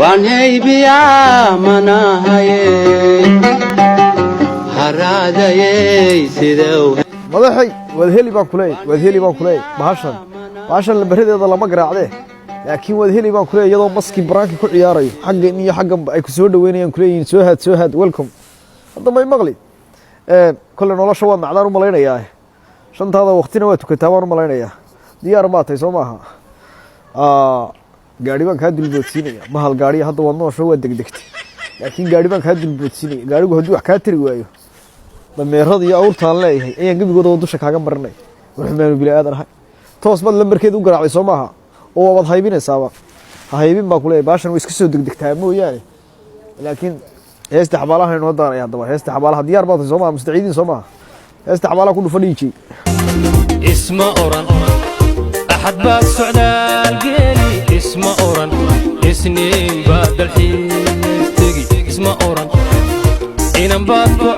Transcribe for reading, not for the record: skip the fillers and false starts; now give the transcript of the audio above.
Waan haybiyaa manahaye haraadayey sidow. Madaxay, waad heli baan kuleeyay, waad heli baan kuleeyay. Bahashan lambaradeeda lama garaacdee, laakiin waad heli baan kuleeyay, iyadoo maski baraanki ku ciyaarayo xaggan iyo xagganba ay ku soo dhaweynayaan, kuleeyihiin "Soo haad, soo haad, welcome." Hadda may maqli? Kolle nolosha waad nacdaan u malaynayaa, shantaada waqtina waa tukataa baan u malaynayaa. Diyaar baa tahay, soo maaha? Gaari baan kaa dulboodsiinaya, mahal gaariya. Hadda waad noosho, waa degdegtay, laakiin gaari baan kaa dulboodsiinaya. Gaarigu haddii wax kaa tari waayo, dameerada iyo awrtaan leeyahay ayaan gebigooda dusha kaaga marinay. Warxumaanu bini aadan ahay. Toos baad lambarkeeda u garaacday, soo maaha? Oo waabaad haybinaysaaba. Ha haybin baa kuleeyahay. Baashan way iska soo degdegtaa mooyaane, laakiin heesta xabaalaha inoo daaraya. Haddaba heesta xabaalaha diyaar baa tahay, soo maaha? Mustaciidiin, soo maaha? Heesta xabaalaha ku dhufa, dhiijay. Isma oran Axad baad socdaal geeli, isma oran Isniin baad dalxiis tegi, isma oran inan baad ku.